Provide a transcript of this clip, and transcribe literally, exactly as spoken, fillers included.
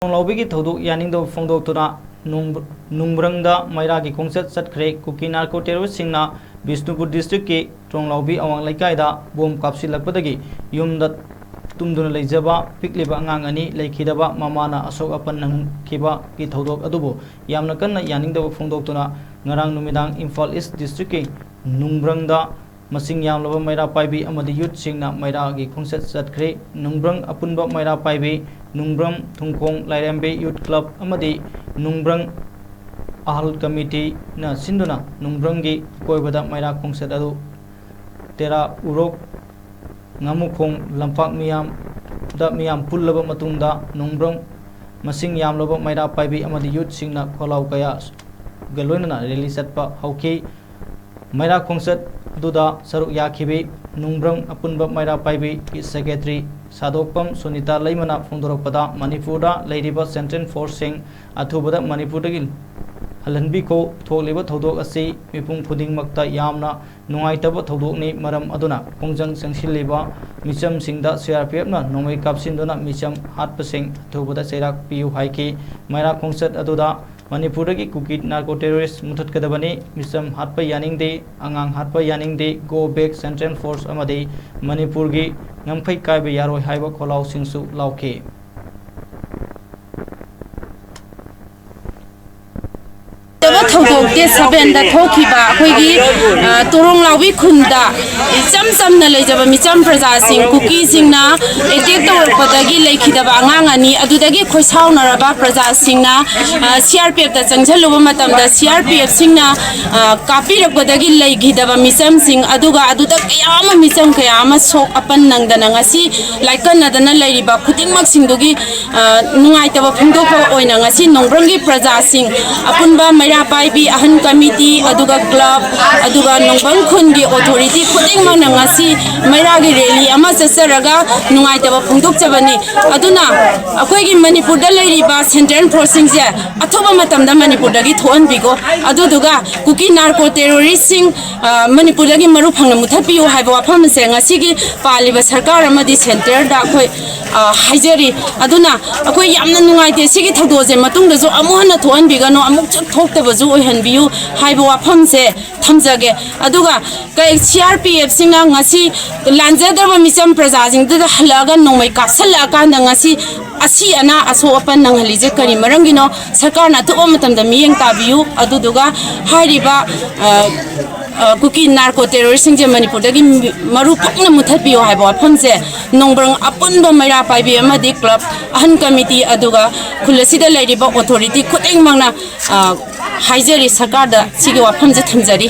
ꯇ꯭ꯔꯣꯡꯂꯥꯎꯕꯤꯒꯤ ꯊꯧꯗꯣꯛ ꯌꯥꯅꯤꯡꯗꯕ ꯐꯣꯡꯗꯣꯛꯇꯨꯅ ꯅꯨꯡ-, ꯅꯨꯡꯕ꯭ꯔꯪꯗ ꯃꯩꯔꯥꯒꯤ ꯈꯣꯡꯆꯠ ꯆꯠꯈ꯭ꯔꯦ꯫ ꯀꯨꯀꯤ ꯅꯥꯔꯀꯣ ꯇꯦꯔꯣꯔꯤꯁꯁꯤꯡꯅ ꯕꯤꯁꯅꯨꯄꯨꯔ ꯗꯤꯁꯇ꯭ꯔꯤꯛꯀꯤ ꯇ꯭ꯔꯣꯡꯂꯥꯎꯕꯤ ꯑꯋꯥꯡ ꯂꯩꯀꯥꯏꯗ ꯕꯣꯝ ꯀꯥꯞꯁꯤꯜꯂꯛꯄꯗꯒꯤ ꯌꯨꯝꯗ ꯇꯨꯝꯗꯨꯅ ꯂꯩꯖꯕ ꯄꯤꯛꯂꯤꯕ ꯑꯉꯥꯡ ꯑꯅꯤ ꯂꯩꯈꯤꯗꯕ ꯃꯃꯥꯅ ꯑꯁꯣꯛ ꯑꯄꯟ ꯅꯪꯈꯤꯕꯒꯤ ꯊꯧꯗꯣꯛ ꯑꯗꯨꯕꯨ ꯌꯥꯝꯅ ꯀꯟꯅ ꯌꯥꯅꯤꯡꯗꯕ ꯐꯣꯡꯗꯣꯛꯇꯨꯅ ꯉꯔꯥꯡ ꯅꯨꯃꯤꯗꯥꯡ ꯏꯝꯐꯥꯜ ꯏꯁ ꯗꯤꯁꯇ꯭ꯔꯤꯛꯀꯤ ꯅꯨꯡꯕ꯭ꯔꯪꯗ ꯃꯁꯤꯡ ꯌꯥꯝꯂꯕ ꯃꯩꯔꯥ ꯄꯥꯏꯕꯤ ꯑꯃꯗꯤ ꯌꯨꯠꯁꯤꯡꯅ ꯃꯩꯔꯥꯒꯤ ꯈꯣꯡꯆꯠ ꯆꯠꯈ꯭ꯔꯦ꯫ ꯅꯨꯡꯕ꯭ꯔꯪ ꯑꯄꯨꯟꯕ ꯃꯩꯔꯥ ꯄꯥꯏꯕꯤ, ꯅꯨꯡꯕ꯭ꯔꯪ, ꯊꯨꯡꯈꯣꯡ, ꯂꯥꯏꯔꯦꯝꯕꯤ ꯌꯨꯠ ꯀ꯭ꯂꯕ ꯑꯃꯗꯤ ꯅꯨꯡꯕ꯭ꯔꯪ ꯑꯍꯜ ꯀꯃꯤꯇꯤꯅ ꯁꯤꯟꯗꯨꯅ ꯅꯨꯡꯕ꯭ꯔꯪꯒꯤ ꯑꯀꯣꯏꯕꯗ ꯃꯩꯔꯥ ꯈꯣꯡꯆꯠ ꯑꯗꯨ ꯇꯦꯔꯥ ꯎꯔꯣꯛ ꯉꯥꯃꯨꯈꯣꯡ ꯂꯝꯄꯥꯛ ꯃꯤꯌꯥꯝꯗ ꯃꯤꯌꯥꯝ ꯄꯨꯜꯂꯕ ꯃꯇꯨꯡꯗ ꯅꯣꯡꯕ꯭ꯔꯪ ꯃꯁꯤꯡ ꯌꯥꯝꯂꯕ ꯃꯩꯔꯥ ꯄꯥꯏꯕꯤ ꯑꯃꯗꯤ ꯌꯨꯠꯁꯤꯡꯅ ꯈꯣꯜꯂꯥꯎ ꯀꯌꯥꯒ ꯂꯣꯏꯅꯅ ꯔꯦꯂꯤ ꯆꯠꯄ ꯍꯧꯈꯤ꯫ ꯃꯩꯔꯥ ꯈꯣꯡꯆꯠ ꯑꯗꯨꯗ ꯁꯔꯨꯛ ꯌꯥꯈꯤꯕꯤ ꯅꯣꯡꯕ꯭ꯔꯪ ꯑꯄꯨꯟꯕ ꯃꯩꯔꯥ ꯄꯥꯏꯕꯤꯒꯤ ꯁꯦꯀ꯭ꯔꯦꯇꯔꯤ ꯁꯥꯗꯣꯛꯄꯝ ꯁꯨꯅꯤꯇꯥ ꯂꯩꯃꯅ ꯐꯣꯡꯗꯣꯔꯛꯄꯗ, ꯃꯅꯤꯄꯨꯔꯗ ꯂꯩꯔꯤꯕ ꯁꯦꯟꯇ꯭ꯔꯦꯜ ꯐꯣꯔꯁꯁꯤꯡ ꯑꯊꯨꯕꯗ ꯃꯅꯤꯄꯨꯔꯗꯒꯤ ꯍꯜꯍꯟꯕꯤꯈꯣ꯫ ꯊꯣꯛꯂꯤꯕ ꯊꯧꯗꯣꯛ ꯑꯁꯤ ꯃꯤꯄꯨꯝ ꯈꯨꯗꯤꯡꯃꯛꯇ ꯌꯥꯝꯅ ꯅꯨꯡꯉꯥꯏꯇꯕ ꯊꯧꯗꯣꯛꯅꯤ꯫ ꯃꯔꯝ ꯑꯗꯨꯅ ꯈꯣꯡꯖꯪ ꯆꯪꯁꯤꯜꯂꯤꯕ ꯃꯤꯆꯝꯁꯤꯡꯗ ꯁꯤ ꯑꯥꯔ ꯄꯤ ꯑꯦꯐꯅ ꯅꯣꯡꯃꯩ ꯀꯥꯞꯁꯤꯟꯗꯨꯅ ꯃꯤꯆꯝ ꯍꯥꯠꯄꯁꯤꯡ ꯑꯊꯨꯕꯗ ꯆꯩꯔꯥꯛ ꯄꯤꯌꯨ ꯍꯥꯏꯈꯤ꯫ ꯃꯩꯔꯥ ꯈꯣꯡꯆꯠ ꯑꯗꯨꯗ ꯃꯅꯤꯄꯨꯔꯗꯒꯤ ꯀꯨꯀꯤ ꯅꯥꯔꯀꯣ ꯇꯦꯔꯣꯔꯤꯁ ꯃꯨꯊꯠꯀꯗꯕꯅꯤ, ꯃꯤꯆꯝ ꯍꯥꯠꯄ ꯌꯥꯅꯤꯡꯗꯦ, ꯑꯉꯥꯡ ꯍꯥꯠꯄ ꯌꯥꯅꯤꯡꯗꯦ, go back central force ꯑꯃꯗꯤ ꯃꯅꯤꯄꯨꯔꯒꯤ ꯉꯝꯈꯩ ꯀꯥꯏꯕ ꯌꯥꯔꯣꯏ ꯍꯥꯏꯕ ꯈꯣꯜꯂꯥꯎꯁꯤꯡꯁꯨ ꯂꯥꯎꯈꯤ꯫ ꯊꯧꯗꯣꯛ ꯗꯦꯠ ꯁꯚꯦꯟꯗ ꯊꯣꯛꯈꯤꯕ ꯑꯩꯈꯣꯏꯒꯤ, ꯑ, ꯇꯣꯔꯣꯡ ꯂꯥꯎꯕꯤ ꯈꯨꯟꯗ ꯏꯆꯝ ꯆꯝꯅ ꯂꯩꯖꯕ ꯃꯤꯆꯝ ꯄ꯭ꯔꯖꯥꯁꯤꯡ ꯀꯨꯀꯤꯁꯤꯡꯅ ꯑꯦꯇꯦꯛ ꯇꯧꯔꯛꯄꯗꯒꯤ ꯂꯩꯈꯤꯗꯕ ꯑꯉꯥꯡ ꯑꯅꯤ ꯑꯗꯨꯗꯒꯤ ꯈꯣꯏꯁꯥꯎꯅꯔꯕ ꯄ꯭ꯔꯖꯥꯁꯤꯡꯅ, ꯑ, ꯁꯤ ꯑꯥꯔ ꯄꯤ ꯑꯦꯐꯇ ꯆꯪꯁꯤꯜꯂꯨꯕ ꯃꯇꯝꯗ ꯁꯤ ꯑꯥꯔ ꯄꯤ ꯑꯦꯐꯁꯤꯡꯅ, ꯑ, ꯀꯥꯞꯄꯤꯔꯛꯄꯗꯒꯤ ꯂꯩꯈꯤꯗꯕ ꯃꯤꯆꯝꯁꯤꯡ ꯑꯗꯨꯒ ꯑꯗꯨꯗ ꯀꯌꯥ ꯑꯃ ꯃꯤꯆꯝ ꯀꯌꯥ ꯑꯃ ꯁꯣꯛ ꯑꯄꯟ ꯅꯪꯗꯅ ꯉꯁꯤ ꯂꯥꯏꯀꯠꯅꯗꯅ ꯂꯩꯔꯤꯕ ꯈꯨꯗꯤꯡꯃꯛꯁꯤꯡꯗꯨꯒꯤ, ꯑ, ꯅꯨꯡꯉꯥꯏꯇꯕ ꯐꯣꯡꯗꯣꯛꯄ ꯑꯣꯏꯅ ꯉꯁꯤ ꯅꯣꯡꯕ꯭ꯔꯪꯒꯤ ꯄ꯭ꯔꯖꯥꯁꯤꯡ ꯑꯄꯨꯟꯕ ꯃꯩꯔꯥ ꯄꯥꯏꯕꯤ ꯑꯍꯟ ꯀꯃꯤꯇꯤ, ꯑꯗꯨꯒ ꯀ꯭ꯂꯕ, ꯑꯗꯨꯒ ꯅꯣꯡꯕꯪ ꯈꯨꯟꯒꯤ ꯑꯣꯊꯣꯔꯤꯇꯤ ꯈꯨꯗꯤꯡꯃꯛꯅ ꯉꯁꯤ ꯃꯩꯔꯥꯒꯤ ꯔꯦꯂꯤ ꯑꯃ ꯆꯠꯆꯔꯒ ꯅꯨꯡꯉꯥꯏꯇꯕ ꯐꯣꯡꯗꯣꯛꯆꯕꯅꯤ꯫ ꯑꯗꯨꯅ ꯑꯩꯈꯣꯏꯒꯤ ꯃꯅꯤꯄꯨꯔꯗ ꯂꯩꯔꯤꯕ ꯁꯦꯟꯇ꯭ꯔꯦꯜ ꯐꯣꯔꯁꯁꯤꯡꯁꯦ ꯑꯊꯨꯕ ꯃꯇꯝꯗ ꯃꯅꯤꯄꯨꯔꯗꯒꯤ ꯊꯣꯛꯍꯟꯕꯤꯈꯣ, ꯑꯗꯨꯗꯨꯒ ꯀꯨꯀꯤ ꯅꯥꯔꯀꯣ ꯇꯦꯔꯣꯔꯤꯁꯁꯤꯡ, ꯑ, ꯃꯅꯤꯄꯨꯔꯗꯒꯤ ꯃꯔꯨ ꯐꯪꯅ ꯃꯨꯊꯠꯄꯤꯌꯨ ꯍꯥꯏꯕ ꯋꯥꯐꯝ ꯑꯁꯦ ꯉꯁꯤꯒꯤ ꯄꯥꯜꯂꯤꯕ ꯁꯔꯀꯥꯔ ꯑꯃꯗꯤ ꯁꯦꯟꯇ꯭ꯔꯦꯜꯗ ꯑꯩꯈꯣꯏ, ꯑ, ꯍꯥꯏꯖꯔꯤ꯫ ꯑꯗꯨꯅ ꯑꯩꯈꯣꯏ ꯌꯥꯝꯅ ꯅꯨꯡꯉꯥꯏꯇꯦ꯫ ꯁꯤꯒꯤ ꯊꯧꯗꯣꯛ ꯑꯁꯦ ꯃꯇꯨꯡꯗꯁꯨ ꯑꯃꯨꯛ ꯍꯟꯅ ꯊꯣꯛꯍꯟꯕꯤꯒꯅꯨ, ꯑꯃꯨꯛꯁꯨ ꯊꯣꯛꯇꯕꯁꯨ ꯑꯣꯏꯍꯟꯕꯤꯌꯨ ꯍꯥꯏꯕ ꯋꯥꯐꯝꯁꯦ ꯊꯝꯖꯒꯦ꯫ ꯑꯗꯨꯒ ꯀꯩ, ꯁꯤ ꯑꯥꯔ ꯄꯤ ꯑꯦꯐꯁꯤꯡꯅ ꯉꯁꯤ ꯂꯥꯟꯖꯗ꯭ꯔꯕ ꯃꯤꯆꯝ ꯄ꯭ꯔꯖꯥꯁꯤꯡꯗꯨꯗ ꯍꯜꯂꯛꯑꯒ ꯅꯣꯡꯃꯩ ꯀꯥꯞꯁꯜꯂꯛꯑꯀꯥꯟꯗ ꯉꯁꯤ ꯑꯁꯤ ꯑꯅꯥ ꯑꯁꯣꯛ ꯑꯄꯟ ꯅꯪꯍꯜꯂꯤꯁꯦ ꯀꯔꯤ ꯃꯔꯝꯒꯤꯅꯣ? ꯁꯔꯀꯥꯔꯅ ꯑꯊꯨꯕ ꯃꯇꯝꯗ ꯃꯤꯠꯌꯦꯡ ꯇꯥꯕꯤꯌꯨ꯫ ꯑꯗꯨꯗꯨꯒ ꯍꯥꯏꯔꯤꯕ, ꯑ, ꯑ, ꯀꯨꯀꯤ ꯅꯥꯔꯀꯣ ꯇꯦꯔꯣꯔꯤꯁꯁꯤꯡꯁꯦ ꯃꯅꯤꯄꯨꯔꯗꯒꯤ ꯃꯔꯨ ꯐꯪꯅ ꯃꯨꯊꯠꯄꯤꯌꯨ ꯍꯥꯏꯕ ꯋꯥꯐꯝꯁꯦ ꯅꯣꯡꯕ꯭ꯔꯪ ꯑꯄꯨꯟꯕ ꯃꯩꯔꯥ ꯄꯥꯏꯕꯤ ꯑꯃꯗꯤ ꯀ꯭ꯂꯕ, ꯑꯍꯟ ꯀꯃꯤꯇꯤ, ꯑꯗꯨꯒ ꯈꯨꯜ ꯑꯁꯤꯗ ꯂꯩꯔꯤꯕ ꯑꯣꯊꯣꯔꯤꯇꯤ ꯈꯨꯗꯤꯡꯃꯛꯅ, ꯑ, ꯍꯥꯏꯖꯔꯤ, ꯁꯔꯀꯥꯔꯗ ꯁꯤꯒꯤ ꯋꯥꯐꯝꯁꯦ ꯊꯝꯖꯔꯤ꯫